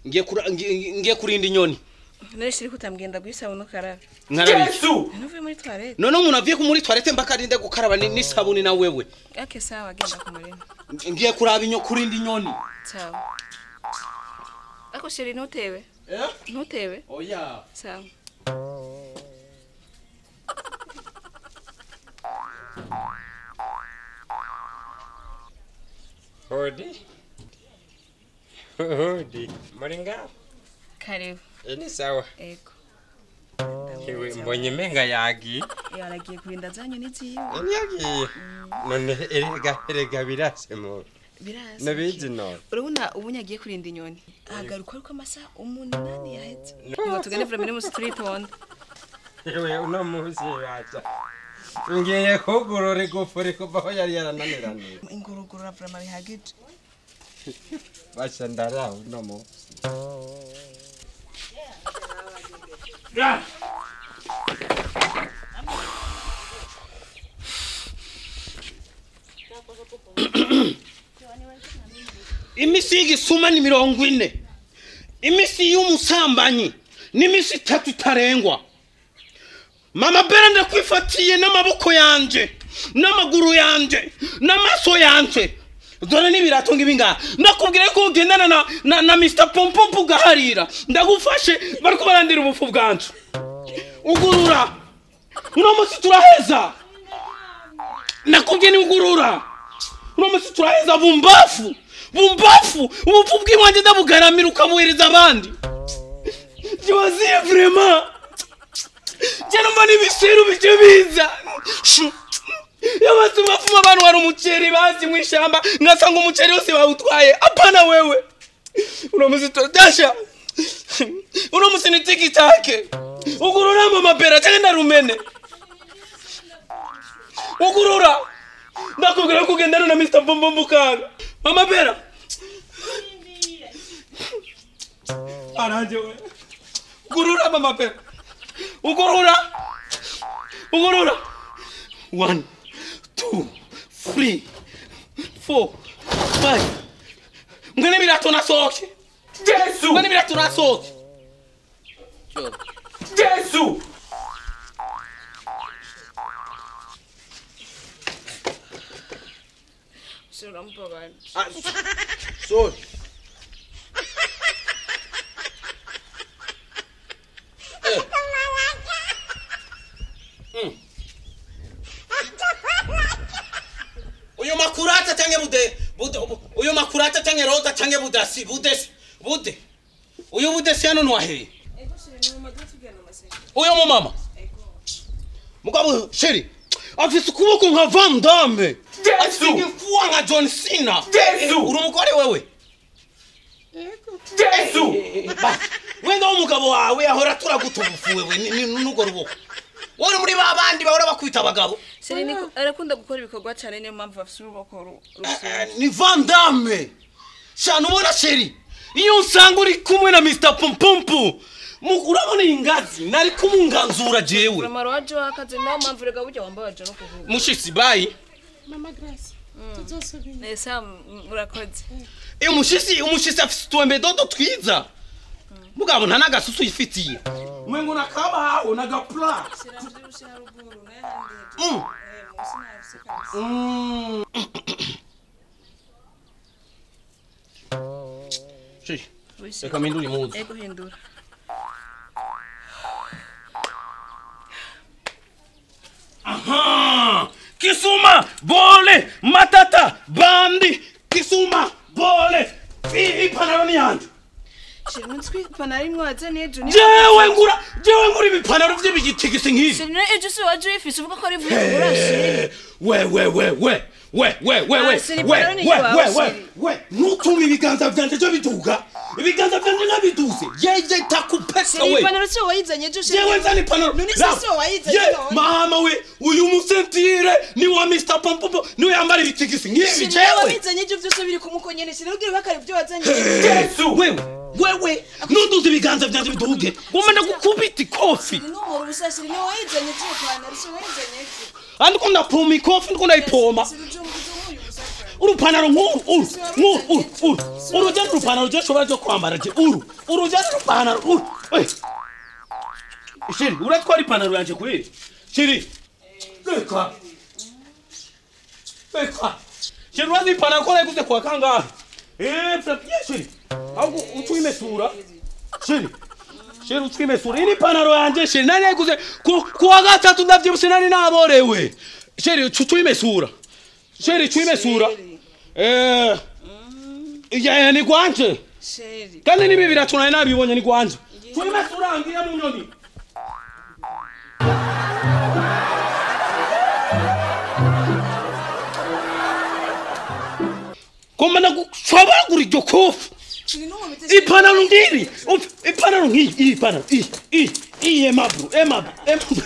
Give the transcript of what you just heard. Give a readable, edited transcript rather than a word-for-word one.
Ngiye kurinda inyoni. Nari kutambwenda guisabuni ukarabe. Yesu! Nuvuye muri toilette. None umuntu avuye ku muri toilette mbaka arinde gukaraba n'isabuni na wewe. Okay sawa genda ku murima. Ngiye kuraba inyo kurinda inyoni. Sawa. Ako sheri ntutewe. Eh? Ntutewe? Oya. Sawa. Hodi. Hodi. Muringa. Karibu. Ni sawa. Ego. Ewe mbonye menga yagi. Yaragiye kurinda zanyu niziwe. Yagiye. None erega birase mu. Birase. Nabizi no. Urabona ubu nyagiye kurinda inyoni. Ahagaruka ariko amasaha 8 yaheze. Ngo tugende vraiment mu street honda. Ewe uno munsi yacha. Ngiye kugurura igufuri kuva aho yari yarananiranye. Ingurugurura vraiment bihagije. Basha ndara uno munsi. Imisi y'igisuma ni 40. Imisi y'umusambanyi ni imisi 3 itarengwa. Mama Bera ndakwifatiye n'amaboko yanje, n'amaguru yanje, n'amaso yanje. Dore n'ibirato ngibinga. Ndakubwira ko ugendana na Mr Pompompo ugaharira. Ndagufashe bariko barandira ubufu bwanje. Ugurura. Uno munsi turaheza. Nakubwiye ni ugurura. Uno munsi turaheza bumbafu. Bumbafu, ubupfu bw'iwanje ndabugaramira ukabuhereza abandi. Jiwaziye vraiment. Je numva n'ibisiru bije biza. Yabazi bafuma abantu wari umuceri bazi mwishamba ngasanga umuceri wose bawutwaye. Apana wewe. Uno munsi tudasha. Uno munsi ni tikitake. Ugurura mama Bera cyangwa ndarumene. Ugurura. Ndakubwira ko ugendana na Mr Pompompo kanga. Mama Bera. Aranje we. Ugurura mama Bera. Ugurura. Ugurura. 1 2 3 4 5. Ngene birato nasoke. Yesu. Ngene birato nasoke. Yesu. Ah, sorry. Uyu makurata canke bude uyu makurata canke roda canke budasi budesi bude uyu budesi hano nwahe. Uyu mu mama mugabo sheri afise ukuboko nka Van Damme. Yesu. Afise nka John Cena. Yesu. Uri umugore wewe. Yesu. Wenda umugabo wawe ahora turaguta ubufu wewe n'ugo ruboko. Wari muri babandi bahora bakwita abagabo. Sheri ni arakunda gukora ibikorwa cyane niyo mpamvu afise uruboko rusuye. Ni Van Damme. Shana ubona sheri. Iyo usanga uri kumwe na Mr Pompompo. Urabona ingazi nari kumunganzura jewe. Mama waje wakaze nayo mpamvu rega burya wambabaje no kuvuga. Mushitsi bye. Mama Grace. Tuzosubira. Nesa murakoze. Eh umushitsi afise twembe dodo twiza. Mugabo nta nagasusu yifitiye. Mwengo nakabaho nagapla. Shira haruguru naye handi hejuru. Eh musi nafise kabisa. Shi. Reka mpindure impuzu. Ego hindura. Aha! Kisuma bole matata bandi Kisuma bole ipantaro ni yanje. Sheri nutwi ipantaro imwe wazanye ejo ni Jewe ngura ibipantaro vy'ibigitigisi nk'ibi. Sheri ejo si waje uyifise uvuga ko ari vuye kugura sheri. We We we we we we we we we we nutume ibiganza vyanje byo biduga. Ibiganza vyanje nabiduze. Yeye takupesa we. Ipantaro si wayizanye ejo chéri. Yewe nzana ipantaro. None se si wayizanye none. Mama we uyu musentire ni wa Mr. Pompompo niwe yambara ibitigisi nk'ibi jewe. Wabizanye ejo byose biri kumuko nyene chéri ubwira bakari ibyo wazanye. Yesu wewe wewe nunduze ibiganza vyanje biduge. Ngomba ndagukubita ikofi. Numura ubusa chéri ni wayizanye ejo ipantaro si wayizanye ejo. Andiko ndapoma ikofi ndiko ndayipoma. Urupantaro nkuru uru nkuru uru uru urujya n'urupantaro je shobora cyo kwambara je uru urujya n'urupantaro uru. Chéri uratwara ipantaro yanje kweli chéri reka reka chéri urazi ipantaro ko nayiguze kwa kangahe? Chéri ahubwo utwimesura chéri chéri utwimesura iyi ni ipantaro yanje chéri nari nayiguze kuwa gatatu ndavyibutse nari naborewe chéri utwimesura chéri utwimesura. Ya ni gwanje. Chéri. Kandi nibi biratuna nabibonye ni gwanje. Twimesura ngiye mu nyoni. Koma nagushobora gura iryo kofi. Ipantaro ngiri. Ipantaro ngiyi, ipantaro. I emabru, emabru, emabru.